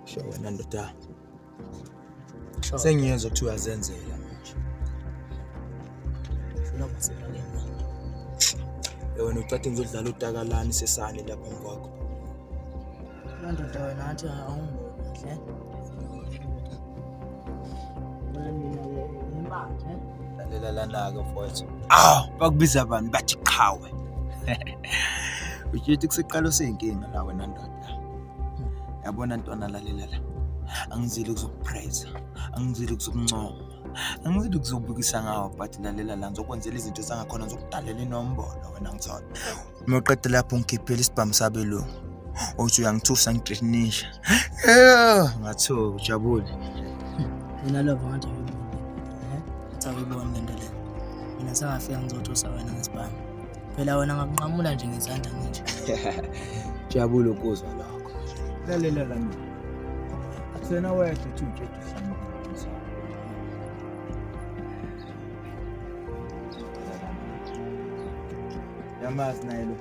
Sho wena ndoda. Sengiyezwa ukuthi uyazenzela manje. Funa masela Wena ucathi ngizodlala utakalani sesane lapha phambi kwakho. Ndoda wena ngathi awungiboni kahle. Lalela lana-ke mfowethu. Aw, bakubiza bani bathi qhawe. Utshithi kusiqalo seyinkinga la wena ndoda. Yabona ntwana lalela la. Angizile ukuzokupraise, angizile ukuzokuncoma. Angizile ukuzobukisa ngawo but lalela la ngizokwenzela izinto zangakhona ngizokudalela inombolo wena ngithola. Uma uqeda lapho ngikhiphela isibhamu sabelungu. Uthi uyangithusa ngidrinisha. Eh, ngathuka ujabule. Mina love ngathi awuyiboni. Eh? Ngathi awuyiboni lento le. Mina sengafika ngizothusa wena ngesibhamu. Phela wena ngakunqamula nje ngezandla nje. Jabule ukuzwa lokho. Lalela la mina. Akusena wedwa uthi utshela uhlangana. Yamazi naye lo.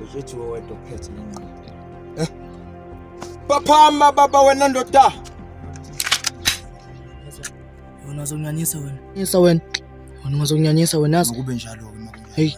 Ujethi wowedwa uphethe lenqondo. Eh. Paphama baba wena ndoda. Wena uzokunyanyisa wena. Nyisa wena. Wena uzokunyanyisa wena. Makube njalo ke makunjalo. Hey.